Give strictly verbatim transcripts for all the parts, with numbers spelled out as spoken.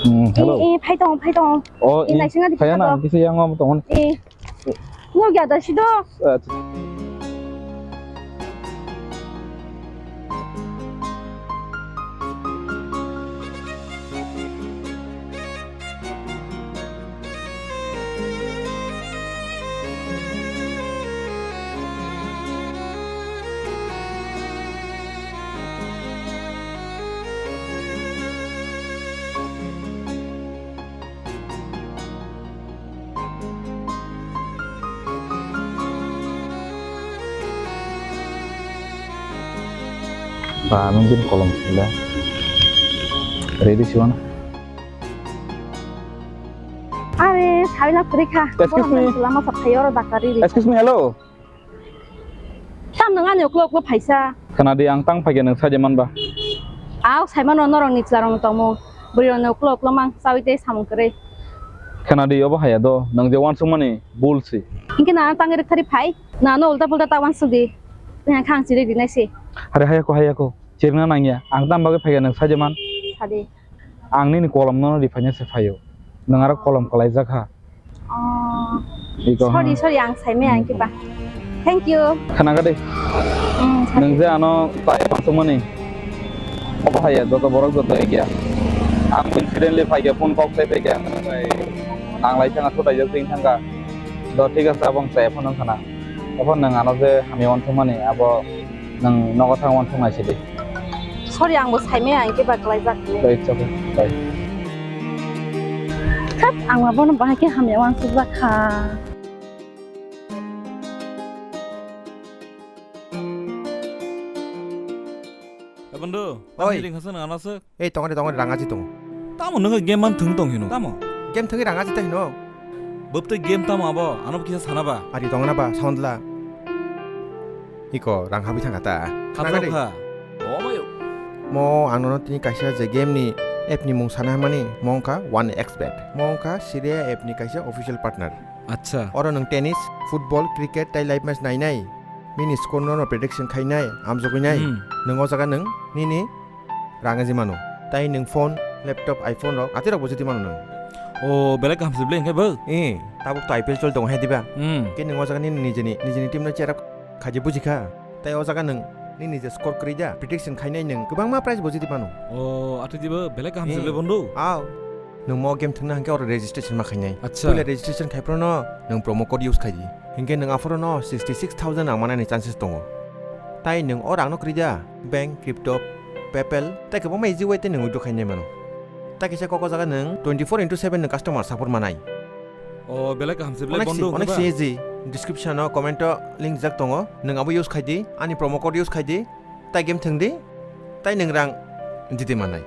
Mm, hello. Eh, eh, phai tong, phai tong. Oh, eh, eh, naising adi phai phai na, tong. Kisa yang om tong. Eh. Nukya da sido. Acha. Ba, nung bini kolom sila. Ready siwana? Are, sabila puri kha. Excuse me. Borok nang lama sap thaio oro daktari ri. Excuse me, hello. Tam nang ani uklo uklo phaisa. Khana di, ang tang phaikhe nang saide manba. Aw, saimano norok ni chwla rok tongmo. Bwrwi rok ni uklo uklo mang chawi tei samung kwrwi. Khana di, obo haya do, nang je wansuk mani bul si. Hinkhe na tang rik thari phai. Na no ulta pulta ta wansuk di. Nang khang chiri di nai si. Are haya ko, haya ko. Chirna nangya. Ang tam bagwi phaikhe nang saide man. Sadi. Ang nini kolom no riphanya se phaio. Nwng aro kolom kwlaijak ha. Oh. Iko sorry, ha. Sorry, ang saimaya ang kiba. Thank you. Khana gade. Mm, sorry. Nwng je ano tai pangsukmani. Obo haya, joto borok joto ekya. Ang incidentally phaikya, phone kok sai phaikya. Ang lai thanga, thutai jak sing thangka. Do thik ase, abong sai phone khana. Ephon nwng ano je hamya wansukmani, abo nwng nogo thang wansuk nai sidi. Sorry, ang bo saimaya, ang khe ba klaijak. It's okay. Bye. Thap, ang ma bono bahai khe hamya wansukjak kha. Eh, bondhu, oi. Tamo ring hasan ano se? Ei, tongori, tongori, rang aji tongo. Tamo nungo game man thung tong hino? Tamo? Game thungwi rang aji ta hino? Bwbtwi game tamo abo? Ano kisa sana ba? Ari tongna ba, sound la. Iko, rang habwi thangkha ta. Khapjak kha. O mayo. Mo ang nono tini kaisa je game ni app ni mung sana hamani, mo wngkha one X bet. Mo wngkha Siria app ni kaisa official partner. Acha. Oro nwng tennis, football, cricket tai live match nainai. Bini score no prediction khainai, amjogwinai. Hmm. Nwng o jaga nwng nini rang aji mano. Tai nwng phone, laptop, iPhone rok, atwi rok bo jiti mano nwng. O, belai kaham se ble hwnkhe bo? Eh, tabuk to I P L choli tongo hai diba? Hmm. Khe nwng o jaga nini nijeni, nijeni team no cheer up khaidi bujikha. Tai o jaga nwng nini je score kwrwi da, prediction khainai nwng kwbangma prize bo jiti mano. O, atwi dibo belai kaham se ble bondhu? Aw. Nwng mo game thwngna hwnkhe oro registration ma khainai. Acha. Puila registration khai phano nwng promo code use khaidi. Hinkhe nwng aphorono sixty six thousand rang manani chances tongo. Tai nwng o rangno kwrwi da, bank, crypto, PayPal, tei kwbangma easy way tei nwng withdraw khainai mano. Tai kisa kok o jaga nwng twenty four into seven nwng customer support manai. O, belai kaham se, belai onek bondhu si-, onek wngkha ba? Si easy. Description o, comment o link rijak tongo. Nwng abo use khaidi, ani promo code use khaidi. Tai game thwng di, tai nwng rang jiti mannai.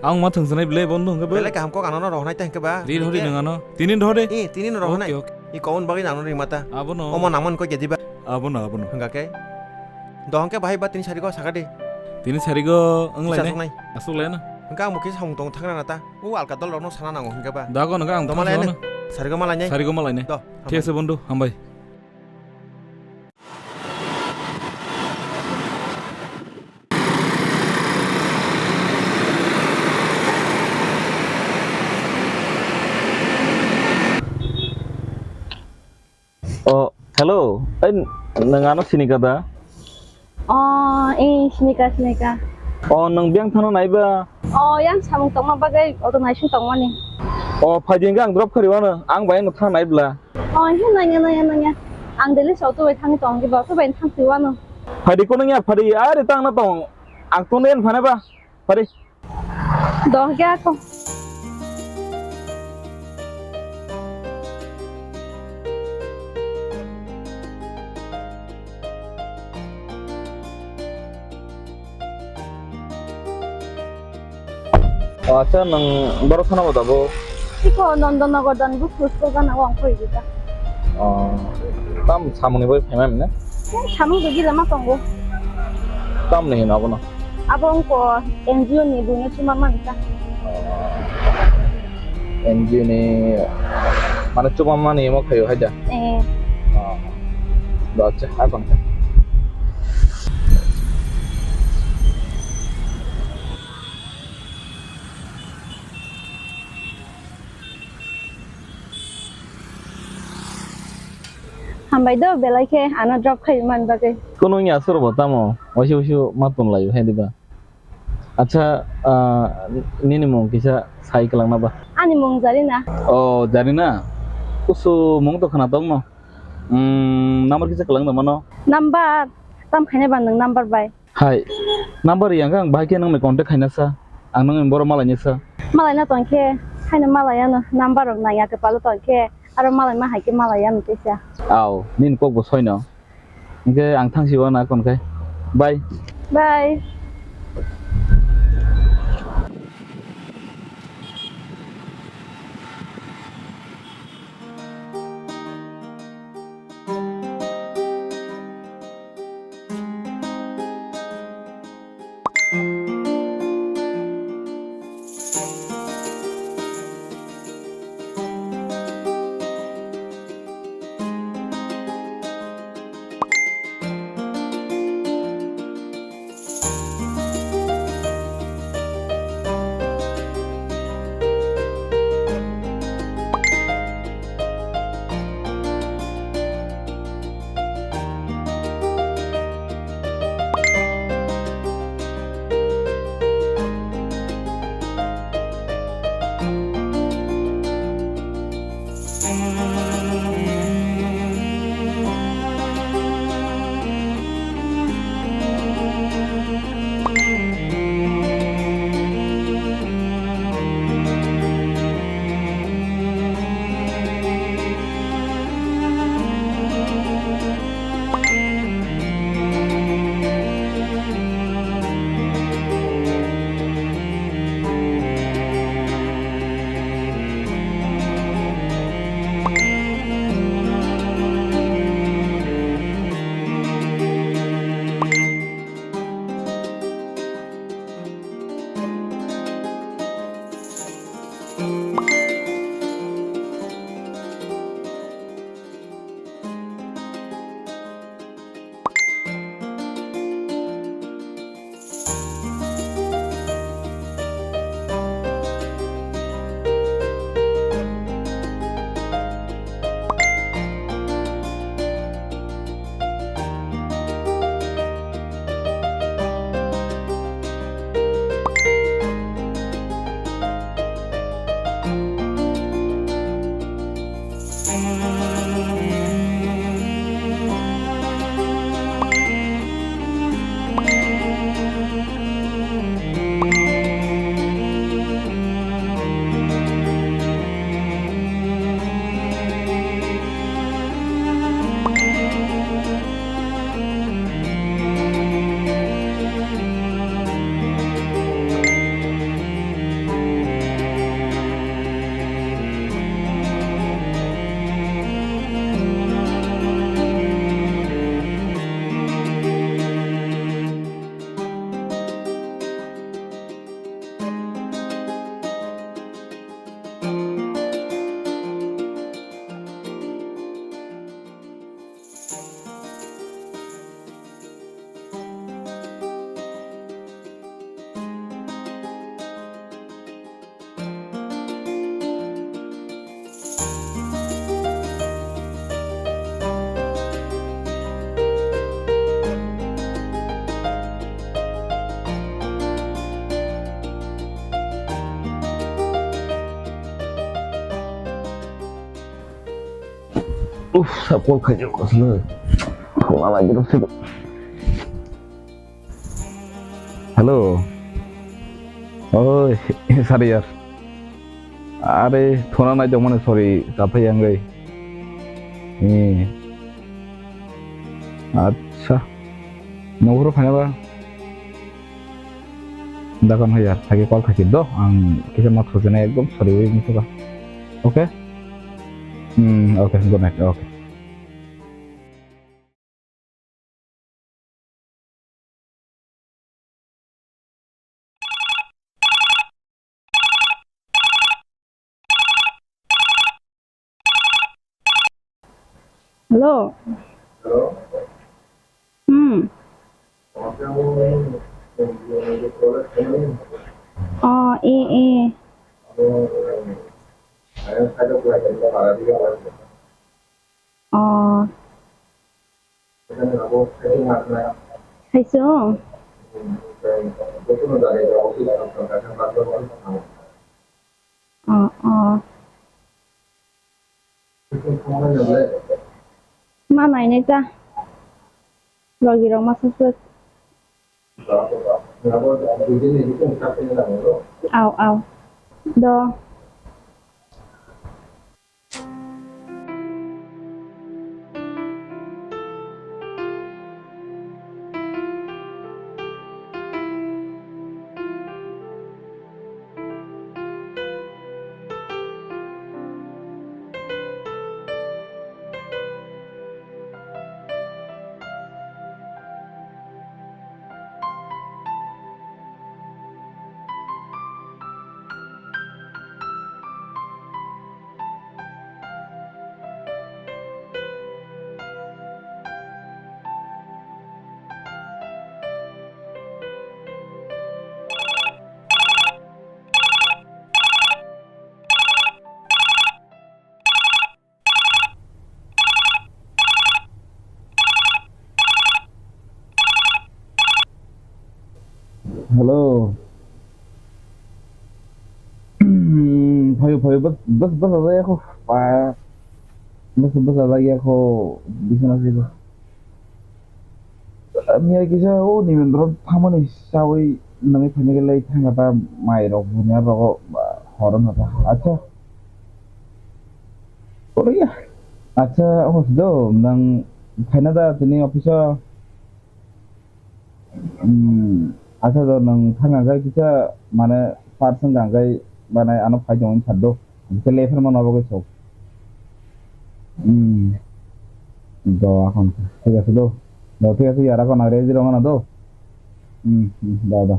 Ang ma thwngsanai ble bondhu hwnkhe bo. Belai kaham kok ano no rohornai ta hwnkhe ba. Ri rohori nwng ano. Tini rohori. Eh, tini no rohornai. Okay, okay. I kobon bagwi nang no ringma ta. Abono. Omo nangmani kok ya diba? Abono, abono. Hwnkha khe. Do hwnkhe bahai ba tini sarigo saka di. Tini sarigo wng lainai. Asuk lainai. Asuk lainai. Hwnkhe ang bo kisa samung tong thangna na ta. O alka dol rok no sana nango hwnkhe ba. Dago hwnkhe ang. Do ma lainai. Sarigo ma lainai. Sarigo ma lainai. Do. Thik ase bondhu, hambai. Oh, hello. Ei, nwng ano sinika da? Oh, eh, sinika, sinika. Oh, nwng biyang thano naiba? Oh, yang samung tongma bagwi auto naising tongmani. Oh, phaidi hwnkhe ang drop khari wano. Ang bai no thang naibla. Oh, he nangya, nangya, nangya. Ang daily sa auto bai thangwi tong, kiba auto bai thang twi wano. Phaidi kono ya, phaidi, are tang na tong. Ang tong den phane ba. Phaidi. Doh kya ko. O, acha, nwng borok thana bo tabuk? Iko Nondonnagar Don Bosco school gana o ang phai rida. O, tam samungni bai phaima mane? Samung to gila ma tongo. Tamni hino abono? Abo wngkha N G O ni buino chuma mani ta. N G O ni, mane, chuma mani omo khaio hai da? Eh. Oh. Do, acha, hai bang. Hambai do belai khe ano drop khai man bagwi. Kono wngya aswk bo tamo waisa waisa ma tong lai hai diba. Acha, ah, nini mung kisa sai kwlangma ba? Ani mung Jarina. Oh, Jarina. Kusu mung to khna tong no. Hmm, number kisa kwlang da mano? Number? Tam khaina ba nwng number bai? Hai, number yang khe ang bahai khe nang bai contact khaina sa. Ang nang boro malai ni sa. Malai na tong khe, haino malai ano number rok nang ya kwpalo tong khe, aro malai ma hai khe malai ano tei sa. Au, nini kok bo soi no. Hingke ang thang si o na kon khai. Bye. Bye. Uff, sa call khaijak asle. Thangna lagi rw sidi. Hello. Oi, sorry yaar. Are, thona nai tongmani sorry, taphai yangwi. Eh. Acha. Nokhoro phaina ba? Dakan hai yaar, thagi call khaiki do, ang kisa ma thujana ekdom sorry wi musuka. Okay? Hmm, okay, good night, okay. Hello. Hello. Hmm. Oh, eh, eh. Oh, Haiso? Oh, oh. Ma nainai ta. Logi rok ma saswk. Au, au. Do. Hello. Phaio, phaio, bas, bas, bas, bas, yakho. Pa. Bas, bas, bas, yakho. Bisana sih. Miya kisa o Nimendro thamani sawi nangwi phani gelai thanga ta mai rok bunya rogo horo na ta. Acha. Oro ya. Acha, o do nang phaina da tini office o. Hmm, acha do nang thanga gai kisa mane person gang gai mane ano phai tong sar do. Kisa lefer mano bagwi sok. Hmm. Do akhon thik ase do. Do thik ase yara ko nagre jiro ngana do. Hmm, hmm, do, do.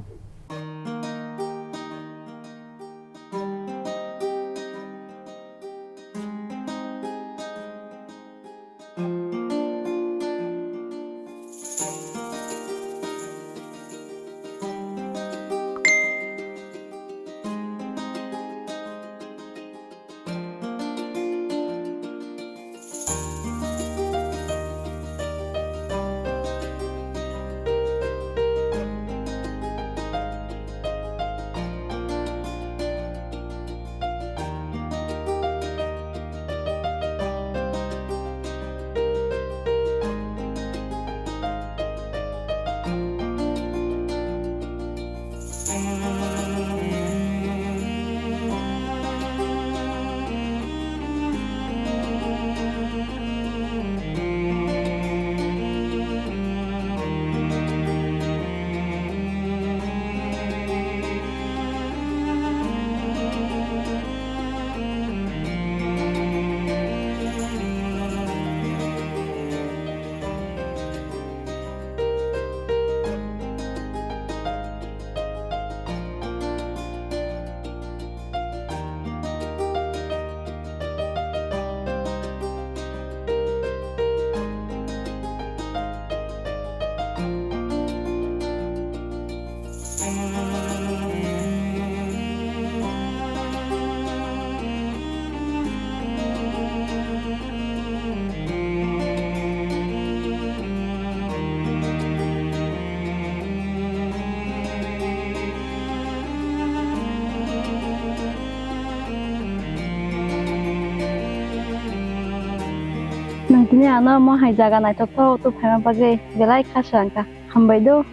Nwng tini ano omo hai jaga naithok thok tubuphaima bagwi belai kha swrang kha. Hambai do.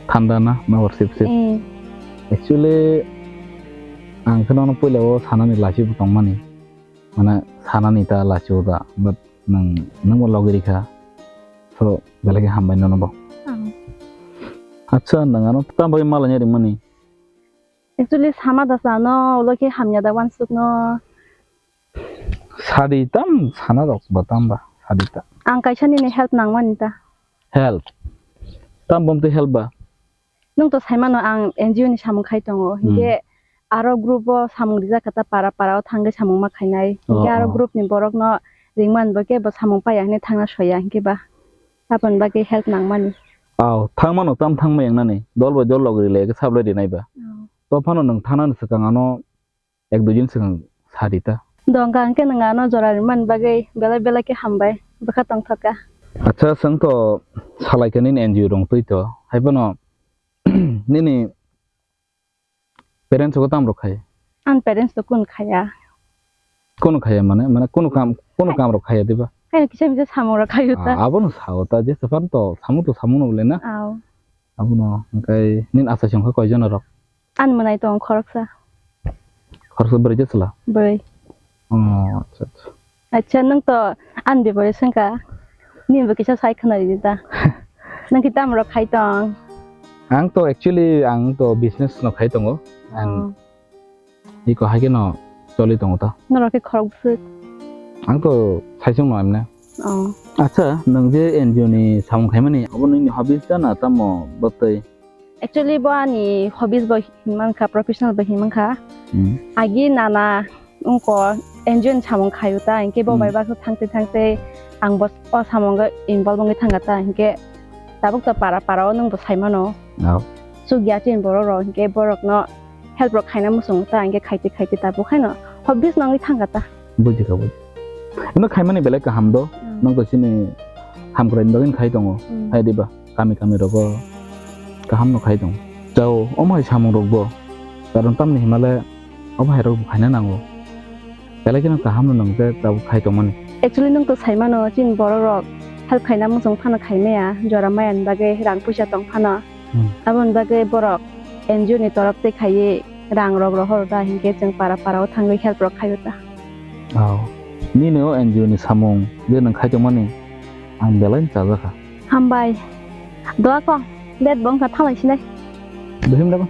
Thanda na, nokbar sip sip. Eh. Actually, ang khe nono puila o sanani lachi bo tongmani. Mane sanani ta lachi o da, but nwng, nwng bo logi rikha. So, belai khe hambai nono bo. Ang. Acha, nwng ano tamo bagwi malanya ringmani? Actually, sama da sano, ulo khe hamya da wansuk no. Sadi tam sana rok ba tam ba, sadi ta. Ang kaisa nini help nangmani ta. Help? Tam bom twi help ba? Nwng to saimano ang N G O ni samung khai tongo. Hmm. Hinkhe aro group o samung rijak kha ta para para o thangwi samung ma khainai. Oh, hinkhe aro oh. Group ni borok no ringmani bo khe bo samung paiya hinwi thangna soya hinkhe ba. Aboni bagwi help nangmani. Aw, thangmano tam thangma yangnani. Dol bai dol log rilai khe sablai rinai ba. Oh. To phano nwng thangnani swkang ano ek dui din swkang sa di ta. Dongka hwnkhe nwng ano jora rimani bagwi belai belai khe hambai, bwkha tongthok kha. Acha, chwng to salai khe nini N G O rong twi to. Hai phano nini parents rok tam rok khai? An parents to kun khaya. Kunu khaya mane, mane kunu kam, kunu kam rok khaya diba? Kaya kisa misa samung rok khayu ta. Ah, abono sao ta, je sepan to samung to samung no le na. Aw. Abono hwnkhe nini achai songkha koi jona rok? Ani mwnai tongo khoroksa. Khoroksa bwrwi je chwla? Bwrwi. Oh, acha, acha. Acha, nwng to ani bebari swngkha. Nini bo kisa sai khwna ridi ta. Nwng khe tamo rok khai tong? Ang to actually, ang to business no khai tongo. Ang Oh. iko hai kheno choli tongo ta. Norok khe khorok bwswk? Ang to saisung no emne. Oh. Acha, nwng je N G O ni samung khaimani, obo nini hobbies da na tamo bwtwi? Actually, bo ani hobbies bo hinmankha, professional bo hinmankha. Hmm. Agi nana wngko N G O ni samung khayu ta, hinkhe bo Hmm. bai baksa thangtwi thangtwi ang bo o samungo involve wngwi thangkha ta, hinkhe tabuk ta para para o nwng bo saimano. Oh. Chukya chini borok rok, hinkhe borok no help rok khaina muchung ta, hinkhe khaitwi khaitwi tabuk haino hobbies no wngwi thangkha ta. Bujikha, buji. Ino khaimani belai kaham do. Hmm. Nwng to chini hamkrai ni bagwi khai tongo. Hmm. Hai diba? Kami kami rogo kaham no khai tongo. Chao, omo hai samung rok bo. Karon tamni himale omo hai rok bo khaina nango. Belai kheno kaham no nwng je tabuk khai tongmani. Actually, nwng to saimano, chini borok rok help khaina muchung phano khai maya, jora maya ni bagwi rang puisa tong phano. Hmm. Aboni bagwi borok N G O ni torok twi khaiwi rang rok rohor da, hinkhe chwng para para o thangwi help rok khaio ta. Oh. Nini o N G O ni samung je nwng khai tongmani ang belai no chajakha. Hambai. Doa kong, date bo wngkha thalai sinai. Dohim da ba?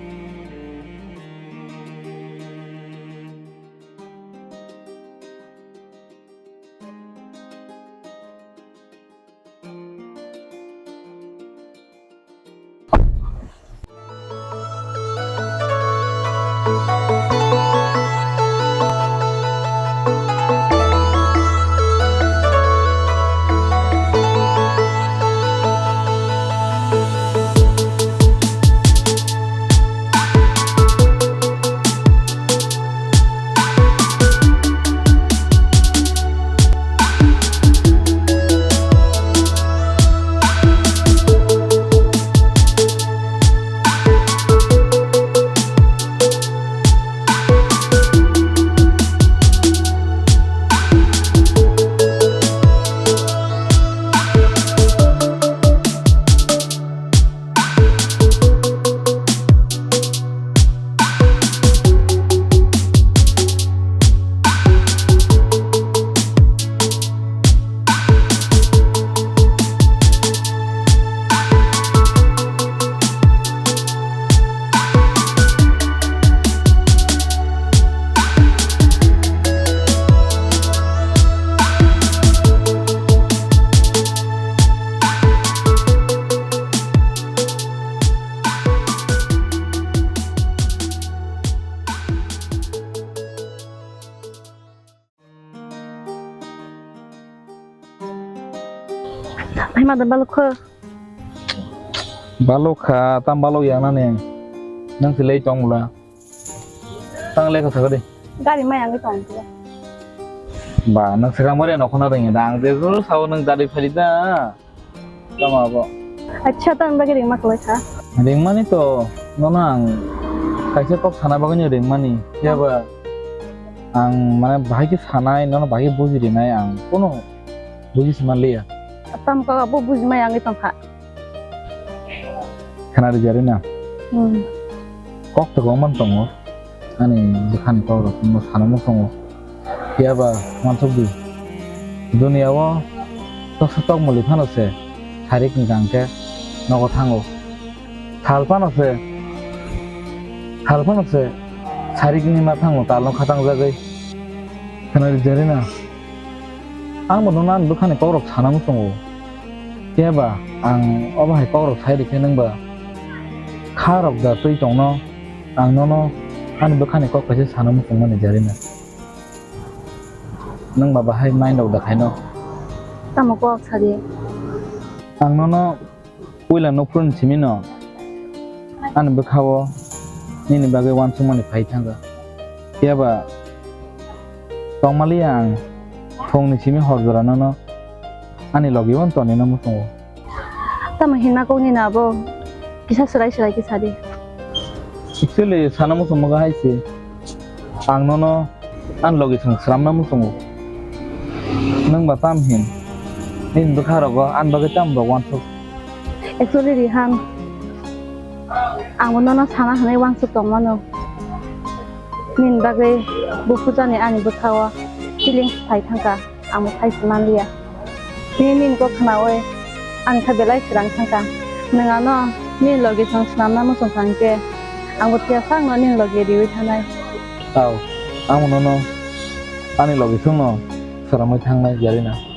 Hai ma da balok kho. Balok kha, tam balok yang nani. Nang silai tong bula. Tang lekha sakha de. Gari mai ang tong kho. Ba, nang sakha mare no khona ring da. Ang je guru sao nang dari phali da. Tamo abo? Acha, tang bagwi ringma kwlai kha. Ringmani to, nono ang kaisa kok sana bagwino ringmani. Phiya ba ang mane bahai khe sanai, nono bahai khe buji rinai ang. Kuno buji se manliya. Tam kok abo buji mai ang tong kha. Khana rijari na? Hmm. Kok to kwbangma tongo. Ani bwkhani kok rok no sana muchungo. Phiya ba uansuk di. Duniya o toksa tokmoli phano se sarik ni gang khe nogo thango. Sal phano se, sal phano se sarik ni ma thango tal no khatang jagwi. Khana rijari na? Ang bo nono ani bwkhani kok rok sana muchungo. Phiya ba ang obo hai kok rok sai rikhe nwng ba kha rok da twi tongno, ang nono ani bwkhani kok kaisa sana muchungmani Jarina. Nwng ba bahai mind rok da khaino. Tamo kok sadi? Ang nono puila nukphuru ni simi no ani bwkha o nini bagwi uansukmani phai thangkha. Phiya ba tongmaliya ang phung ni simi hor jora nono ani logi bo tonina muchungo. Tamo hinma kok nini abo kisa swrai swrai khe sadi. Actually, sana muchungma hai se. Ang nono ani logi chwng swnamna muchungo. Nwng ba tam hin? Nini bwkha rogo ani bagwi tamo rok uansuk? Actually, Rihan, ang bo nono sana hinwi uansuk tongmano. Nini bagwi bo puja ni ani bwkha o feelings phai thangkha. Ang bo sai se manliya. Nini, nini kok khnaui ang kha belai swrang thangkha. Nwng ano nini logi chwng swnamna muchung thang khe, ang bo phiya sakno nini logi riui thanai. Tao, ang bo nono ani logi chwngno swnamwi thangnai, Zarina.